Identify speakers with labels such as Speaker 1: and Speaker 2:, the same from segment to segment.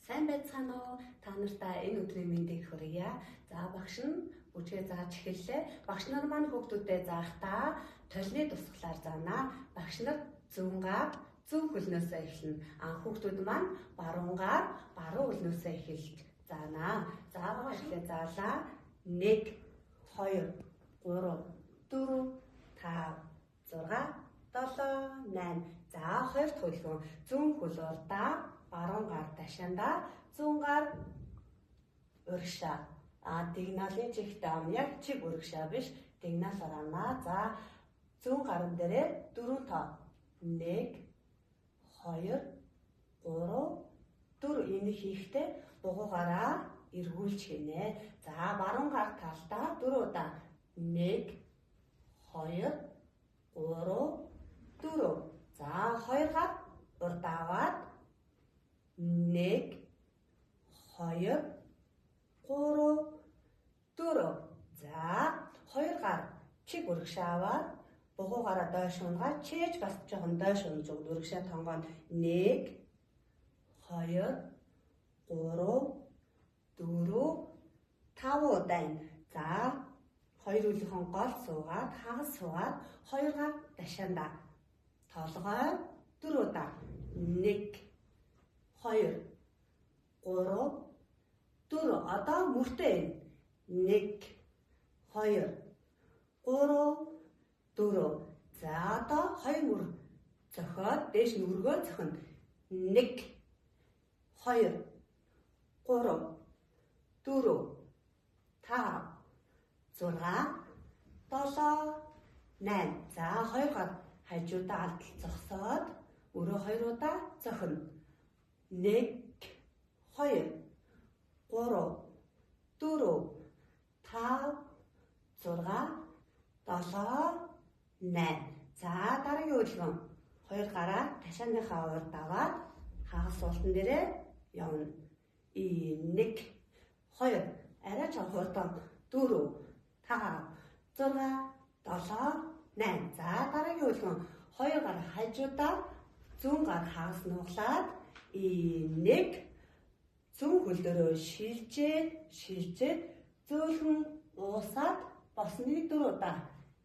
Speaker 1: Сайн байцгаана уу? Та нартай энэ өдрийн мэндийг хүргье. За багш нь бүжгээ зааж эхэллээ. Багш нар маань хүүхдүүдэд заахтаа толны тусгалаар заана. Багш нар зүүн гар зүүн хөлнөөсөө эхэлнэ. А хүүхдүүд маань баруун гар баруун хөлнөөсөө эхэлж заана. За багш эхлээ заалаа. 1 2 3 4 5 6 7 8. За хоёр дахь хөлгөн зүүн хөл урдаа, баруун гар дашаандаа, зүүн гар урагшаа. А дигналын чигт ам яг чиг урагшаа биш, дигналаар амнаа. За зүүн гаран дээрээ дөрөв тоо. 1 2 3 4 энийг хийхдээ бугуугаараа эргүүлж хийнэ. За баруун гар талдаа дөрөв удаа. 1 2 3 4. За хоёр гар урд аваад 1 2 3 4. За хоёр гар чиг урагшаа аваад бугуугаараа дойш унгаа чээж бас жоохон дойш унж өгнө. Урагшаа тонгоо 1 2 3 4 5 удаа. За хоёр үлийнхэн гол суугаад хагас суугаад хоёр гар дашаандаа толгой дөрөв удаа. 1 2 3 4. Одоо мөртэй 1 2 3 4. За одоо хоёр мөр зохиод дээш нь өргөө зохино. 1 2 3 4 5 6 7 8. За хоёр гар хажуудаа алдал зогсоод өрөө хоёр удаа зохино. 1 2 3 4 5 6 7 8. За дараагийн хөдөлгөөн хоёр гараа ташааныхаа урд аваад хагас суултан дээрээ явна. 1 2 арай ч хурдан 4 5 6 7 8. За дараагийн хөдөлгөөн хоёр гар хажуудаа зүүн гар хагас нуглаад 1 зүүн хөл дөрөө шилжээд шилжээд зөөлхөн уусаад босныг дөрөв удаа.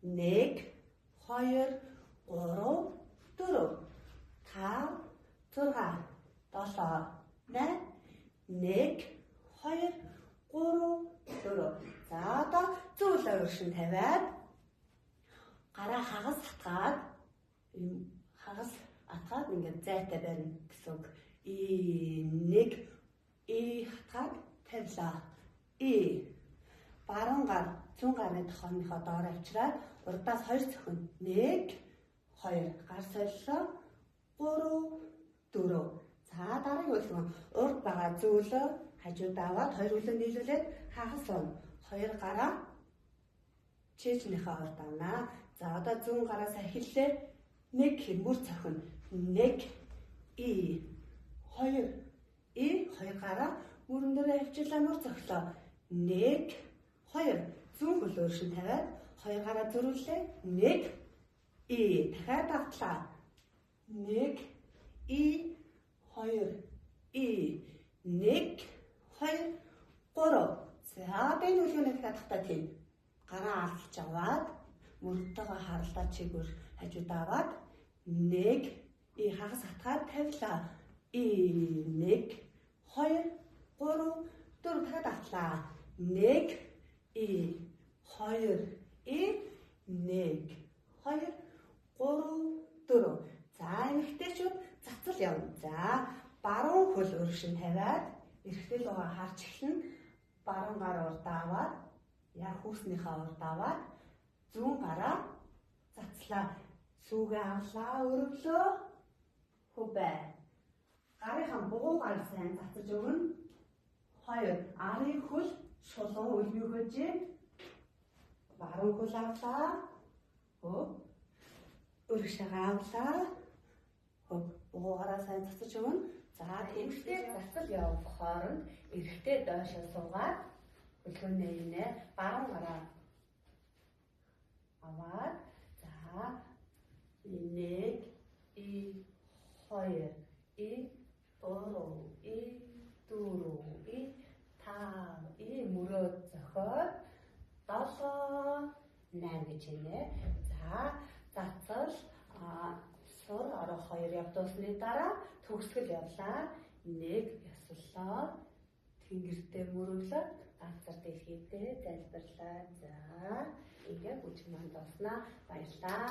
Speaker 1: 1 2 3 4 5 6 7 8 1 2 3 4. За одоо зүүн өршин тавиад гараа хагас хатгаад юм хагас атгаад ингээд зайтай барина гэсэн үг. 1 И хатгаад тавилаа. И баруун гар зүүн гарын тохооныхоо доор авчираад урдаас хоёр цохино. 1 2 гар солилоо. 3 4. За дараагийн хөдөлгөөн урд байгаа зөөлөө хажуудаа аваад хоёр хөлөө нийлүүлээд хагас сууна. Хоёр гараа чийжнийхээ урд авнаа. За одоо зүүн гараас эхэллээ. 1 мөр цохино. 1 И 2 И хоёр гараа мөрөн дээрээ авчирлаа мөр цохилоо. 1 2 зүүн хөл өөршин тавиад хоёр гараа зөрүүллээ. 1 И дахиад автлаа. 1 И 2 И 1 2 3. За одоо энэ хөдөлгөөнийг дахиад хатаа тийм гараа алдж аваад мөрөнтэйгөө харалдаа чигээр хажуудаа аваад 1 И хагас хатгаад тавилаа. И 1 2 3 4 дахиад автлаа. 1 И 2 И 1 2 3 4. За эмэгтэйчүүд цацал явна. За баруун хөл өргөшин тавиад эрэгтэй лугаа харж эхэлнэ. Баруун гар урд аваад яг хүүснийхээ урд аваад зүүн гараа цацлаа. Сүүгээ авлаа, өргөлөө. Хүбэ. Гарынхаа бугуугаар сайн цацаж өгнө. 2 арын хөл шулуун өлмийг хөжээ. Баруун хөл авлаа. Хөв. Өргөшөөгөө авлаа. Хөв. Бугуугаараа сайн цацаж өгнө. За эмэгтэй цацал явах хооронд эрэгтэй дойшоо суугаад хөлгөөнөө инэ баруун гараа аваад за 1 2 3 4 мөрөө зохиод 7 8 гэж хийнэ. За, цацал сур орох хоёр явдуулсны дараа төгсгөл явлаа. Нэг ёслолоо тэнгэртээ мөрөглөө газар дэлхийдээ залбирлаа. За, ингээд бүжиг маань дууснаа. Баярлалаа.